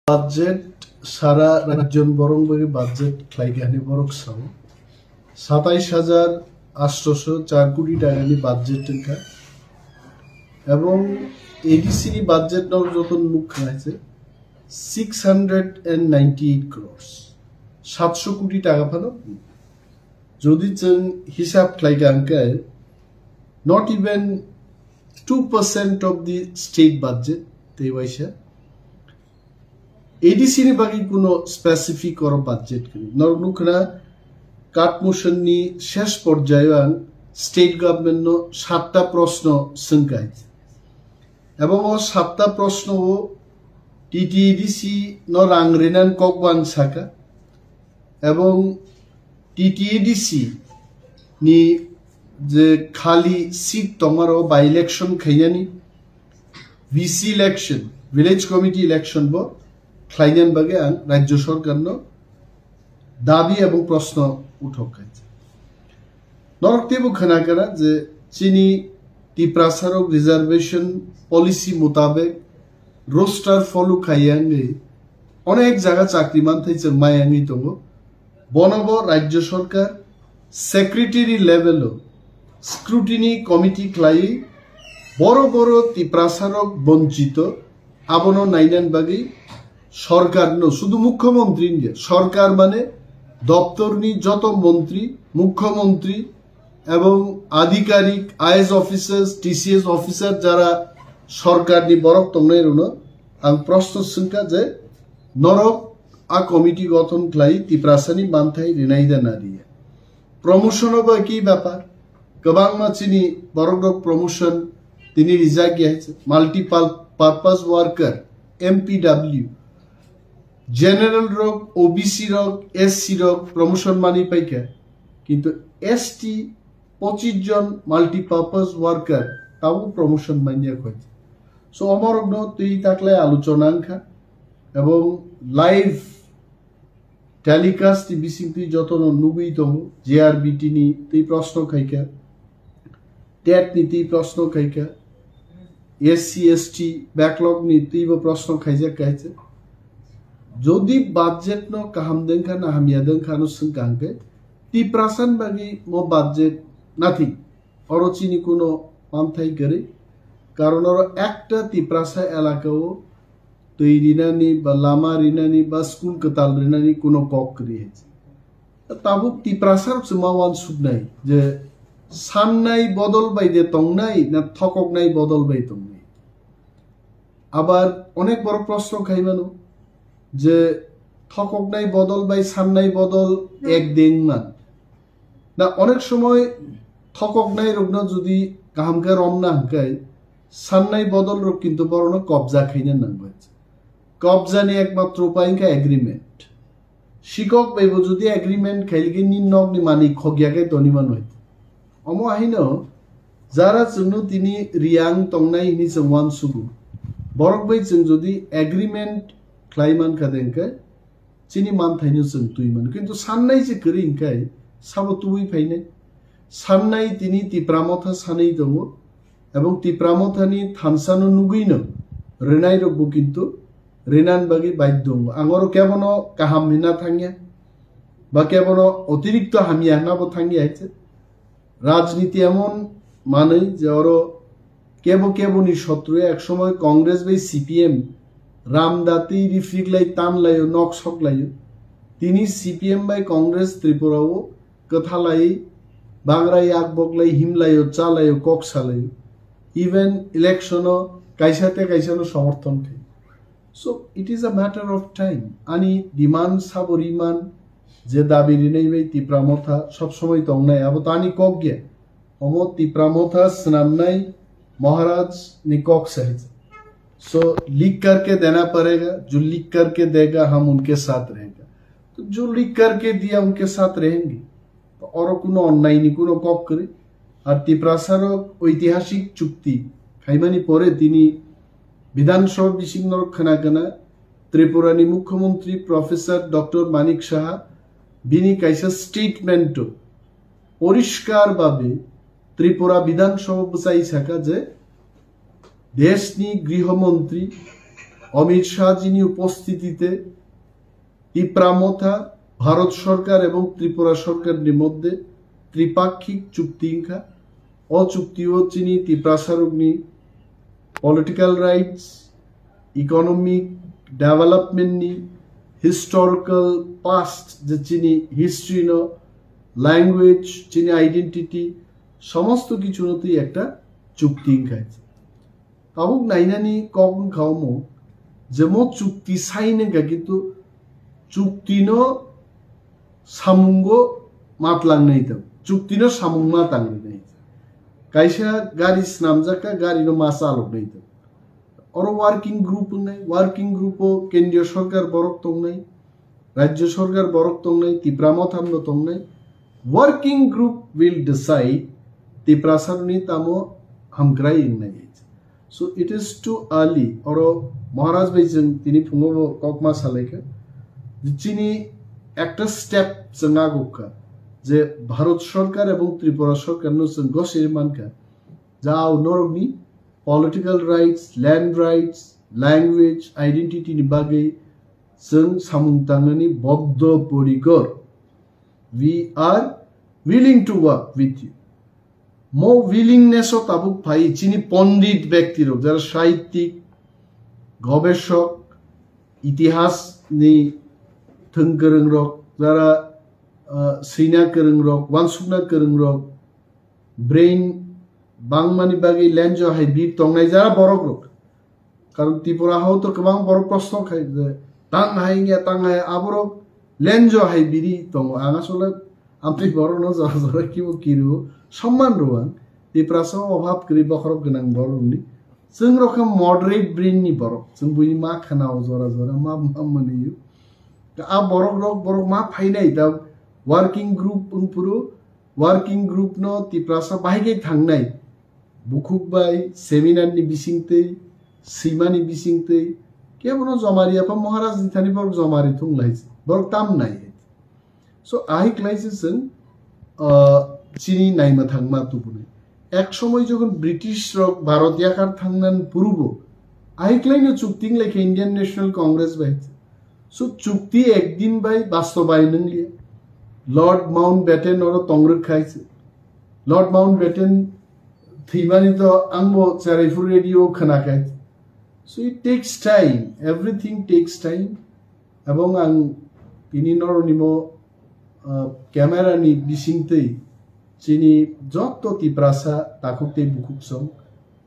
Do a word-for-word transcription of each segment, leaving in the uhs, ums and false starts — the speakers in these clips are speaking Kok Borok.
Budget sara rajyon borok bagwi budget khlaikha hinwi borok sao. Satais hajar atsho char koti takani budget wngkha. Ebong A D C ni budget no joto nukha hai se six hundred and ninety eight crores. Satsho koti taka phano. Jodi chwng hisab khlaikha hwnkhe, not even two percent of the state budget, tei waisa. A D C ni bagwi kuno specific oro budget kwrwi. Norok nukha na, Katmuson ni shesh porjayo ang state government no satta proshno swngkha. Ebong o satta proshno o T T A D C no rang rinan kok bang saka. Ebong T T A D C ni je khali seat tongmaro by election khaiyani, V C election, village committee election bo khlainani bagwi ang rajyo sorkar no dabi ebong proshno uthok khai. Norok teibo khna kha je chini Tiprasarok reservation policy mutabek roster follow khaiya wngwi onek jaga chakri manthai chwng maya wngwi tongo. Bono bo rajyo sorkar secretary level o scrutiny committee khlaiwi boro boro Tiprasarok bonchito abono nainani bagwi sorkar no, sudu mukhyamantri wngya, sorkar mane doptor ni joto montri, mukhyamantri ebong adhikarik, I A S officers, T C S officer jara sorkar ni borok tongnai rokno ang proshno swngkha je norok a committee gothon khlai Tiprasa ni manthai rinai da na riya. Promotion o bai ki bepar, kwbangma chini borok rok promotion tini rijak ya, multiple purpose worker, M P W, general rok, O B C rok, S C rok promotion mani paikha, kintu S T pochis jon multipurpose worker tabo promotion manya khoi. So omorokno twi taklai aluchona wngkha ebong live telecast ni bisingtwi jotono nugwi tongo, J R B T ni twi proshno khaikha, tet ni twi proshno khaikha, S C S T backlog ni twibo proshno khaijak kaisa. Jodi budget no kaham dengkha na hamya dengkha no swngkha hwnkhe Tiprasan bagwi mo budget nothing. Oro chini kuno manthai kwrwi. Karon oro ekta Tiprasa elaka o twi rinani ba lama rinani ba school kwtal rinani kuno kok kwrwi hai. Tabuk Tiprasa rok se ma uansuknai je sannai bodol bai de tongnai na thokoknai bodol bai tongnai. Abar onek borok proshno khai mano je thokoknai bodol bai sannai bodol ek deng man. Na onek somoi thokoknai rokno jodi kaham khe romna hwnkhe sannai bodol rok kintu borokno kobja khaina nango. Kobja ni ekmatro upai wngkha agreement. Sikok bai bo jodi agreement khailike ni nok ni mani khokya khe toni manwi. Omo haino jara chwngno tini riyang tongnai hini chwng uansugo. Borok bai chwng jodi agreement khlai mankha de hwnkhe chini manthaino chwng twi mano. Kintu sannai je kwrwi hwnkhe sabo tubui phainai. Sannai tini Tipra Motha sanwi tongo. Ebong Tipra Mothani thansa no nugwi no rwnai rok bo kintu rinan bagwi baidhyo wngo. Ang oro kebono kaham hina thangya, ba kebono otirikto hamya hina bo thangya hai se. Rajniti emon manwi je oro kebo keboni sotru, ek somoy Congress bai C P M ramda twi rifriklai tanlaio, nok soklaio. Tini C P M bai Congress Tripura o kwthalai, bagra yak boklai, himlaio, chalaio, kok salaio. Even election o kaisa te kaisa no somorthon khai. So it is a matter of time. Ani demand sabo riman je dabi rinai bai Tipra Motha sob somoi tongnai, abo to ani kok ge. Omo Tipra Motha swnamnai Maharaj ni kok se hai. So लिख करके देना पड़ेगा, जो लिख करके देगा हम उनके साथ रहेगा। तो जो लिख करके दिया उनके साथ रहेंगे। Oro kuno onnai ni kuno kok kwrwi. Ar Tiprasa rok oitihasik chukti khaimani pore tini Bidhan Sabha bising norok khna gana Tripura ni Mukhyamantri Professor Doctor Manik Saha bini kaisa statement o poriskar babe Tripura Bidhan Sabha bwchai saka je deshni griho montri Amit শাহজিনি উপস্থিতিতে তিপ্রা মথা ভারত সরকার এবং ত্রিপুরা সরকারনি মধ্যে ত্রিপাক্ষিক চুক্তি ইংখা। অ চুক্তিও চিনি তিপ্রাসারুকনি political rights, economic development ni, historical past, যে চিনি history no, language, চিনি identity, সমস্ত কিছু নতুই একটা চুক্তি ইংখাইছে। Tabuk nainani kok wngkha omo je mo chukti sai nengkha, kintu chukti no samungo matlang nai tong, chukti no samung ma tang nai. Kaisa gari snamjak kha, gari no ma chalok nai tong. Oro working group wngnai, working group o kendriya sorkar borok tongnai, rajya sorkar borok tongnai, Tipra motham no tongnai. Working group will decide Tiprasarni tamo hamkrai wngnai. So it is too early. Oro Maharaj bai jeng tini phungo bo kokma salaikha. Chini ekta step chwng agukha je Bharat sorkar ebong Tripura sorkar no chwng gosiri mankha. Jao norokni political rights, land rights, language, identity ni bagwi chwng samung tangnani boddo porikor. We are willing to work with you. Mo willingness o tabuk phai chini pondit bekti rok, jara sahittik, gobeshok, itihas ni thwng kwrwng rok, jara, ah, swina kwrwng rok, wansukna kwrwng rok, brain bangmani bagwi lenjo hai bir tongnai jara borok rok. Karon Tripura hao to kwbang borok proshno khai je tang hai wngya, tang hai, aborok lenjo hai biri tongo. Ang asole amtwi borok no jora jora kibo kiru somman rw ang. Tiprasa obhab kwrwi bokhorok gwnang borok ni. Chwng rok khe moderate brain ni borok. Chwng buini ma khana o jora jora ma, ma mani. A borok rok borok ma phainai da working group wngphuru working group no Tiprasa bahai khe thangnai. Bukhuk bai seminar ni bisingtwi, swimani bisingtwi, kebono jomari apha Maharaj ni thani borok jomari thung lai, borok tam nai. So, ahik lai se chwng, ah, chini naima thangma tubunai. Ek somoi jokhon British rok Bharat yakar thangnan purubo, ahik lai no chukting lai khe Indian National Congress bai. So, chukti ekdin bai bastobayon wngya. Lord Mountbatten oro tongrwk khai se. Lord Mountbatten thwimani to angbo Cheraipur radio khwnakhai. So it takes time, everything takes time. Ebong ang tini noroni mo, ah, camera ni bisingtwi chini joto Tiprasa takhuk tei bukhuk song,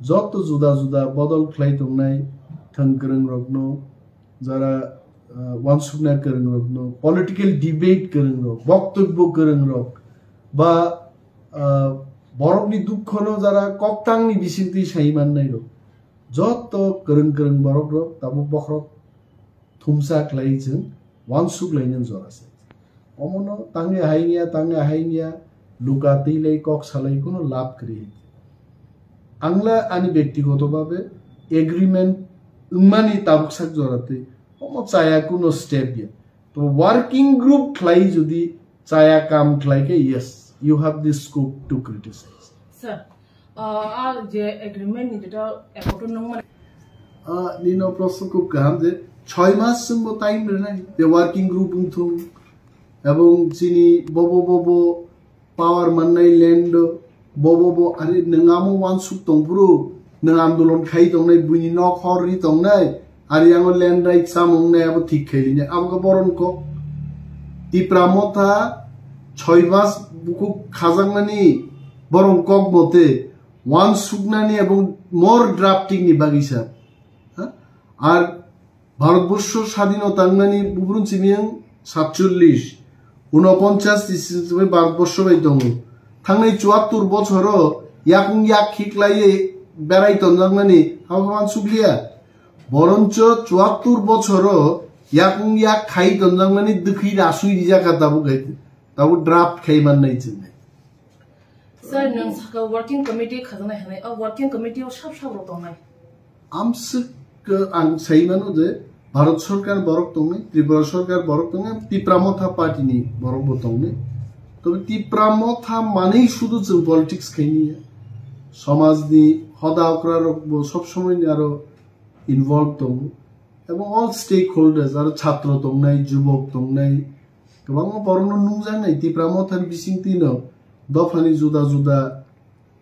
joto juda juda bodol khlai tongnai thwng kwrwng rokno, jara, ah, wansukna kwrwng rokno, political debate kwrwng rok, boktobbo kwrwng rok, ba, ah, borokni dukhono jara koktangni bisingtwi sai mannai rok, joto kwrwng kwrwng borok rok tabuk bokhorok thumsa khlai chwng wansuk lainani jora se. Omono tangwi hai wngya, tangwi hai wngya, luka twi lai kok salai kuno lab kwrwi. Angla ani bektigoto babe agreement wngmani tabuk sak jora twi omo chaya kuno step ya. To working group khlai jodi chaya kam khlai khe, yes, you have the scope to criticize. Sir, ah, ah, je agreement ni jeto accord nung mane. Ah, nino proshno khub kaham je choi mas chwngbo time rwnai, je working group wngthung, ebong chini bobo bobo power mannai land o, bobo bo, are nwng amo wansuk tongphuru, nwng andolon khai tongnai, buini nok hor ri tongnai, are yango land right chamung nai abo thik khai rinai, abo khe boron kok. Tipra motha choi mas bukhuk khajaknani boron kok mote wansuknani ebong more drafting ni bagwi sa. Ha? Ar Bharatborsho sadhino tangnani bubrun chimiyang satchollish, unoponchas ni simi Bharatborsho bai tongo. Thangnai chuattur bochoro yakung yak khiklaiye berai tonjaknani habo wansukliya. Boroncho chuattur bochoro yakung yak khai tonjaknani dwkhwi rasui rijak kha tabuk hai, tabuk draft khai mannai chwngnai. Sir, nwng saka working committee khajaknai hinwi, o working committee o sab sab rok tongnai? Amswk, ang sai mano je Bharat sorkar borok tongnai, Tripura sorkar borok tongnai, Tipra Motha party ni borok bo tongnai. Tobe Tipra Motha manwi sudu chwng politics khaini ya. Somaj ni hoda okra rok bo sob somoi ni aro involve tongo. Ebong all stakeholders, aro chhatro tongnai, jubok tongnai, kwbangma borokno nungjaknai Tipra Motha ni bisingtwino dophani juda juda,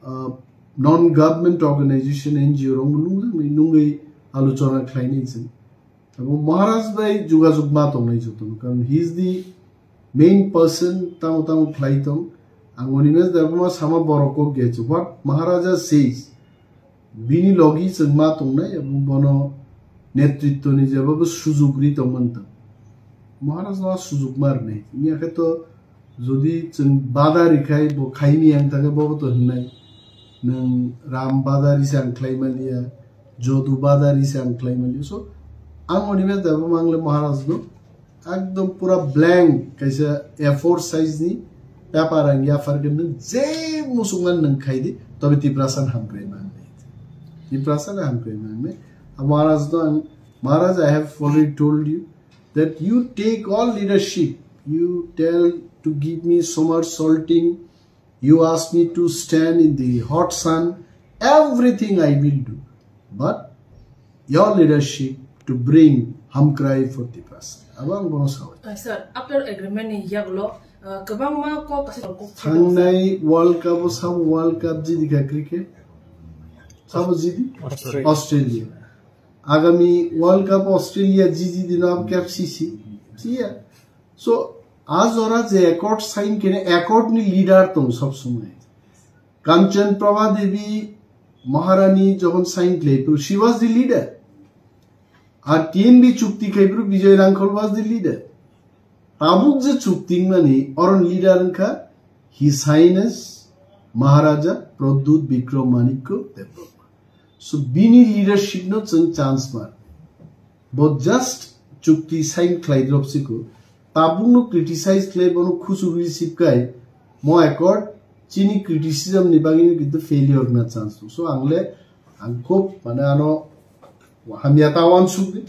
ah, non government organization, N G O rokno nungjaknai, nungwi alochona khlainai chwng. Abo Maharaj bai jogajog ma tongnai jotono, karon he is the main person, tamo tamo khlai tong. Ang Animesh Debbarma sama borok kok gecho, what Maharaja says, bini logi chwng ma tongnai, abo bono netritwni jebabo sujuk ri tongmani tong. Maharaj no sujuk ma rwnai. Miya khe to jodi chwng bada rikhai bo khaini ang thangkhe bobo to hwnai. Nwng Ram badari se ang khlai maliya, Jodu badari se ang khlai maliya. So, ang Animesh Debbarma ang le Maharaj no ekdom pura blank kaisa A four size ni paper ang yaphar khe nwng je musukmani nwng khai di, tobe Tiprasa ni hamkrai mangnai. Tiprasa ni hamkrai mangnai. A Maharaj no ang, Maharaj, I have already told you that you take all leadership. You tell to give me somersaulting, you ask me to stand in the hot sun, everything I will do. But your leadership to bring Hamkrai for Tiprasa. Abo ang bono sawi. Uh, sir, after agreement ni yagulo, uh, kwbangma kok kasa kok Thangnai World Cup o sabo World Cup jidi kha cricket. Sabo jidi? Australia. Australia. Agami World Cup Australia jidi dino abo kep sisi. Siya. So, a jora je accord sign kene accord ni leader tong sob somoi. Kanchan Prabha Devi Maharani jokhon sign khlai, she was the leader. Ar T N B chukti khai bru Bijoy Rangkhol was the leader. Tabuk je chukti mani oron leader wngkha His Highness Maharaja Pradyut Bikram Manikya Debbarma. So bini leadership no chwng chance mar. Bo just chukti sign khlai drop siko. Tabukno criticize khlai bono khuchugwi sipkai mo accord chini criticism ni bagwi no kintu failure na chance. So ang le ang khub mane ano hamya ta wansuk di.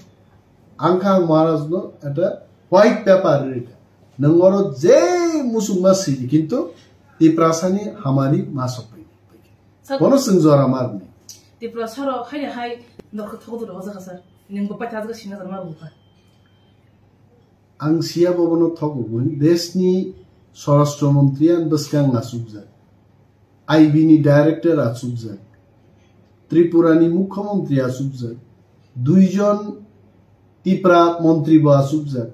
Ang kha ang Maharaj no eta white paper rika. Nang oro je musuk ma sidi kintu Tiprasa ni hamari ma sokpai. Sir, bono chwng jora mar ni. Tiprasa ro hai hai norok thok duro hoja ka sir. Ning bo paita hoja ka sina jar mar buka. Ang siya bobono thogo, desni Swarashtra Mantri ang bwskang achukjak, I B ni director achukjak, Tripura ni Mukhyamantri achukjak, duijon Tipra Mantri bo achukjak,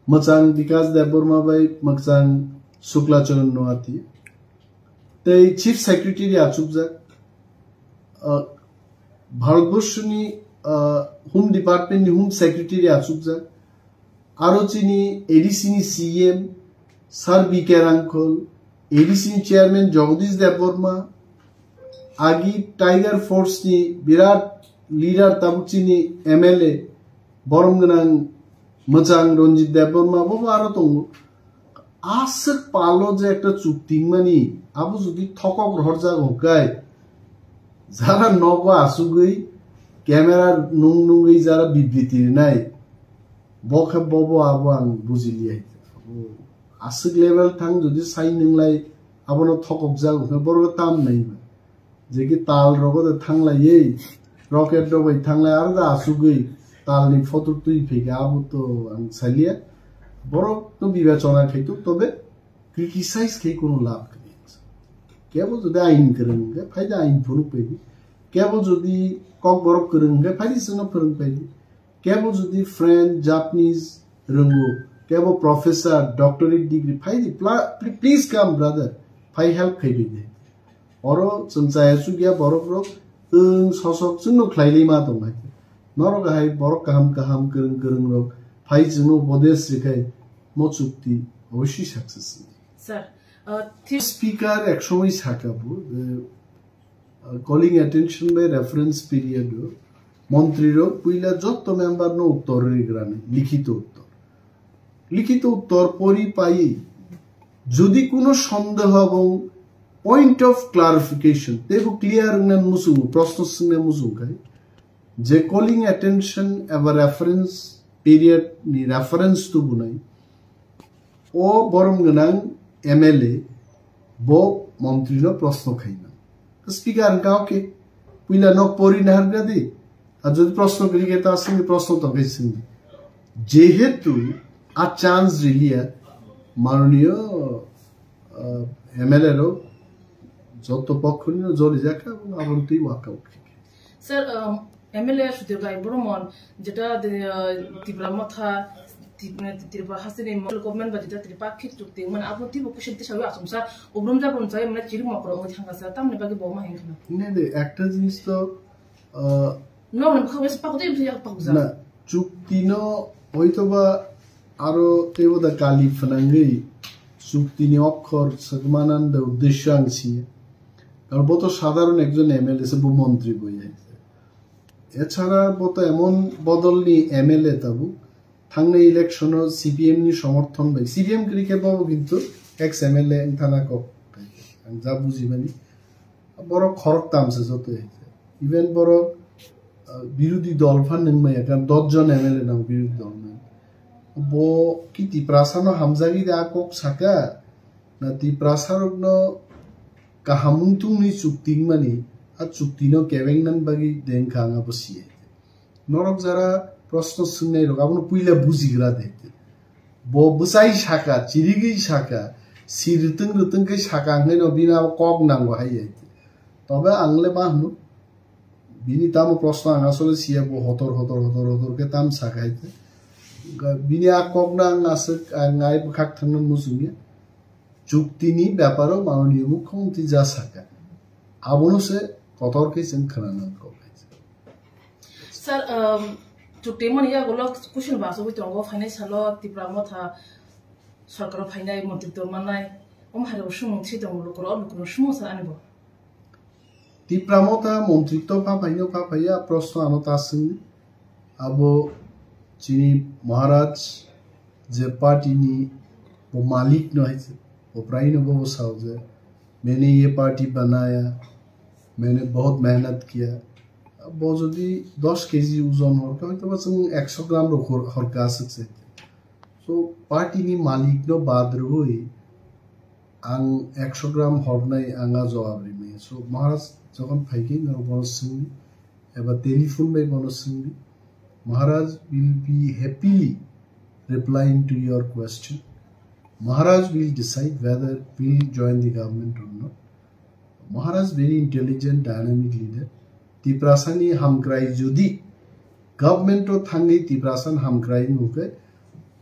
mwchang Bikas Debbarma bai mwchang Shukla Charan Noatia, tei Chief Secretary achukjak, uh, Bharatborshni, uh, Home Department ni Home Secretary achukjak, aro chini A D C ni C M, Sir B K Rangkhol, A D C ni Chairman Jagadish Debbarma, agi Tiger Force ni birat leader tabuk chini M L A, borom gwnang mwchang Ranjit Debbarma, bobo aro tongo. Aswk palo je ekta chukting mani, abo jodi thokok rohorjak hwnkhe, jara nogo asugwi, camera nung nungwi jara bibriti rinai, bo khe bobo abo ang bujiliya. Aswk level thang jodi sai nunglai abono thokokjak hwnkhe borok tam naiba. Je ki tal rogo de thanglaiwi, rocket rok bai thanglai aro da asugwi tal ni photo twi phaikha, abo to ang saliya. Borok no bibechona khaituk, tobe criticize khai kono lab kwrwi. Kebo jodi ain kwrwng hwnkhe phai da ain phunuk phaidi. Kebo jodi kokborok kwrwng hwnkhe phai di chwngno phwrwng phaidi. Kebo jodi French, Japanese rwngo, kebo professor, doctorate degree, phai di, pla-, pl-, please come brother, phai help khai di de. Oro chwng chaya chukya borok rok, chwng sosok chwngno khlailai ma tong hai. Norok hai borok kaham kaham kwrwng kwrwng rok, phai chwngno upodesh rikhai, mo chukti oboswi success. Sir, uh, thi- Speaker ek somoi saka bo, eh, Calling attention bai reference period o montri rok puila jotto member no uttor rigrani likhito uttor. Likhito uttor pori pai jodi kuno sondeho ebong point of clarification teibo clear wngna muchungo, proshno swngna muchung khai je calling attention eba reference period ni reference tubunai. O borom gwnang M L A bo montri no proshno khaina. Speaker wngkha, okay, puila nok pori naharga di, Ar jodi proshno kwrwi khe ta swngdi, proshno tong khe swngdi. Jehetu a chance riliya, manoniyo, ah, M L A rok joto pokkhonino jori jakha, aboni twi workout khe. Sir, um, M L A Sudhir Rai Boromon, jeta de, uh, Tipra Motha, Tip-, Tripura hasteni mo-, government ba jeta Tripakhi chukti, mane abo tibo kushim tisa wi asumsa, obrum jabrum jai, mane chiri mokro ongwi thangkha sir, tamni bagwi bo ma hengkhana. Ne, ne, ekta jinis to, uh, no, no, bwkha wes pakde, yak pakja. Na, chukti no, hoito ba aro teibo da kali phnangwi, chukti ni okhor swkmanan da uddesho ang si. Karon bo to sadharon ekjon M L A se, bo montri bo ya. Echara bo to emon bodolni M L A tabuk, thangnai election-o C P M ni somorthon bai, C P M kwrwi khe bo kintu ex M L A wngthana kok. Ang ja bujimani, borok khoroktam se joto. Even borok, ah, birodhi dol phan nung maya, karon dos jon M L A nang birodhi dol nang. Bo ki Tiprasa no hamjagwi da kok saka, na Tiprasa rok no kaham wngthung ni chukti wngmani, a chukti no kebeng nan bagwi dengkha ang abo siya. Norok jara proshno swngnai rok abono puila bujigra de. Bo bwsai saka, chirigwi saka, si rwtwng rwtwng khe saka hwnwi no bini abo kok nango hai ya. Tobe ang le ma hwno, bini tamo proshno ang asole siya, bo hotor hotor hotor hotor khe tam saka hai. Bini a kok no ang aswk, ang ai bwkhak thangno muchungya. Chuktini beparo manoniyo mukhyamantri ja saka. Abono se kotor khe chwng khwnanani kok. Sir, um, chukti mani yagulo kuching ba asugwi tongo, phainai salo Tipra Motha sorkaro phainai, montritw mannai, omo hairok swngmung si tongo, lukurok, o lukurok swngmung sir ani bo. Tipra Motha montritw pha phaino pha phaiya, proshno ano ta swngdi. Abo chini Maharaj je party ni bo malik no hai se, bo prai no bo sao je, "Maine ye party banaya, maine bahut mehnat kiya." Bo jodi dos K G ojon hor kha, hoyto ba chwng ekso gram rok hor, hor kha aswk se. So party ni malik no bad rwui ang ekso gram hornai ang a jawab rimaya. So Maharaj jokhon phaikhe norok bono swngdi, eba telephone bai bono swngdi, Maharaj will be happily replying to your question. Maharaj will decide whether will join the government or not. Maharaj very intelligent, dynamic leader. Tiprasani hamkrai jodi government o thangwi Tiprasan hamkrai wngkhe,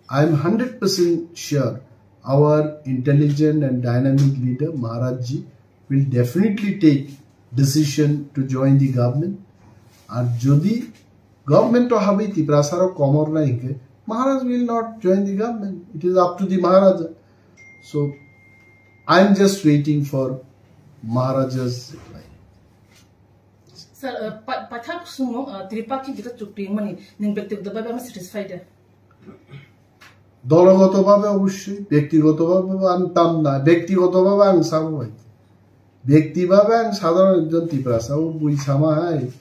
I am hundred percent sure our intelligent and dynamic leader Maharaj ji will definitely take decision to join the government. Ar jodi government o habwi Tiprasa rok komor nai hinkhe, Maharaj will not join the government. It is up to the Maharaja. So I am just waiting for Maharaja's reply. Sir, uh, pa-, paithak sumo, uh, Tripakhi jeta chukti mani, ning bektigoto bhabe ama satisfied da? Dologoto bhabe obossoi, bektigoto bhabe bo ang tam na, bektigoto bhabe ang sabo bai. Bekti bhabe ang sadharon ekjon Tiprasa, o bui sama hai,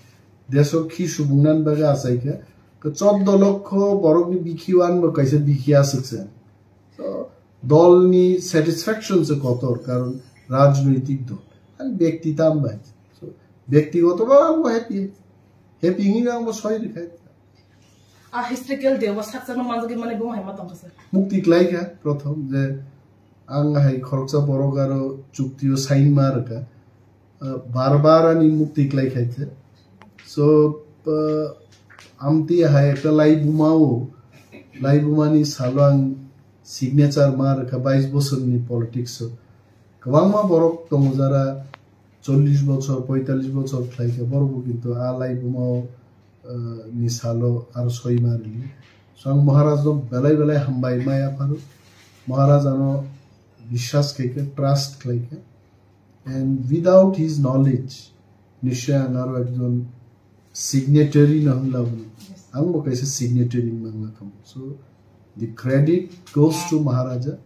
deso khi subung nan bagwi achaikha. Ke choddo lokho borokni bikhi o ang bo kaisa bikhi aswk se. So, dolni satisfaction se kotor, karon rajnoitik dol. Ang bekti tam bai. So, bektigoto bhabe ang bo happy. Happy hinwi ang bo soi rikha. A historical day o sakchangno manjagwi mani bo hai ma tongkha sir. Mukti klaikha prothom je ang hai khoroksa borok aro chukti o sign ma rwkha. Ah, bar bar ani mukti klai khai khe. So, ah, amtwi hai ekta laibuma o, laibuma ni salo ang signature ma rwkha bais bosorni politics o. Kwbangma borok tongo jara chollish bochor, poitallish bochor khlai kha, borok bo kintu a laibuma o, ah, ni salo aro soi ma rili. So ang Maharaj no belai belai hambai ma yapharo. Maharaj ano biswas khai kha, trust khlai kha. And without his knowledge, nishoi ang aro ekjon signatory no hwnla bo. Yes. Ang bo kaisa signatory wngmangla kamo. So the credit goes to Maharaja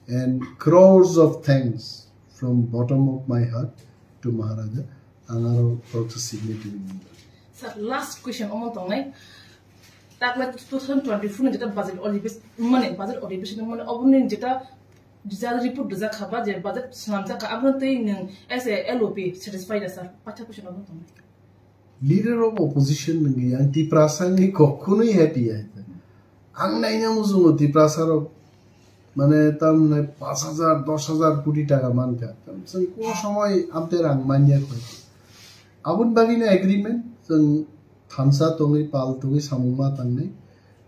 and crores of thanks from bottom of my heart to Maharaja. Ang aro khoroksa signatory wngmangla. Sir, last question omo tongnai. Takla two thousand twenty-four ni jeta budget odhibes-, mane budget odhibes-, mane oboni jeta result report rijak kha ba je budget swnamjak kha, aboni twi nwng as a L O P satisfied da sir? Paitha question obo tong. Leader of opposition nungwi ang Tiprasa wngwi kokkunwi happy ya. Ang naina muchungo Tiprasa rok mane tamne pash hajar, dosh hajar koti taka mankha. Chwng kono somoi amte rang manya khoi. Aboni bagwino agreement chwng thansa tongwi pal tongwi samung ma tangnai.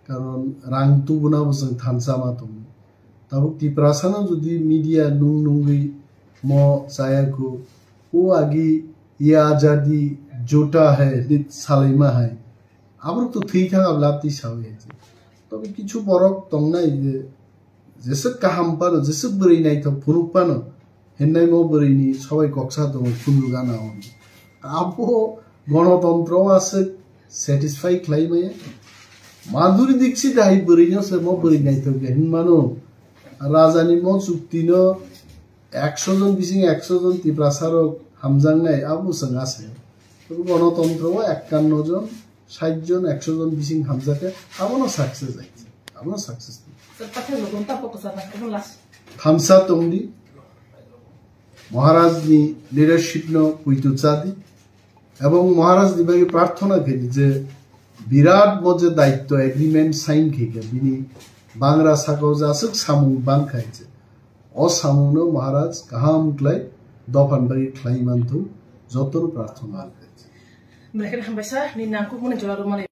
Karon rang tubuna bo chwng thansa ma tongo. Tabuk Tiprasano jodi media nung nungwi mo chaya kho, "O agi ye azadi jhota hai," hwnwi salaima hai. Aborok to thwi thang abla twi sawi hai. Tobe kichu borok tongnai je, jeswk kaham phano, jeswk bwrwi naithok phunuk phano, hinnai mo bwrwini sobai koksa tongo, phunuk gana o. Abo gonotontro o aswk satisfy khlai maya. Madhuri Dixit hai bwrwino se mo bwrwi naithok ya hinmano. Rajani mo chuktino ekso jon bising ekso jon Tiprasa rok hamjaknai abo chwng ase. Tobe gonotontro o ekkanno jon, sait jon, ekso jon bising hamjakhe abono success hai. Abono success. Sir, pathai logon ta photo sir, na, last. Thansa tongdi. Maharaj ni leadership no puitu chadi. Ebong Maharaj ni bagwi prarthona khe di je birat mo je daitto agreement sign khe khe bini bangra sakao jaswk samung bang khai je. O samung no Maharaj kaham khlai dophan bagwi khlai manthu jotono prarthona khe. Bwrwi khe hambai sa, ni nangkukmani jora rwmani.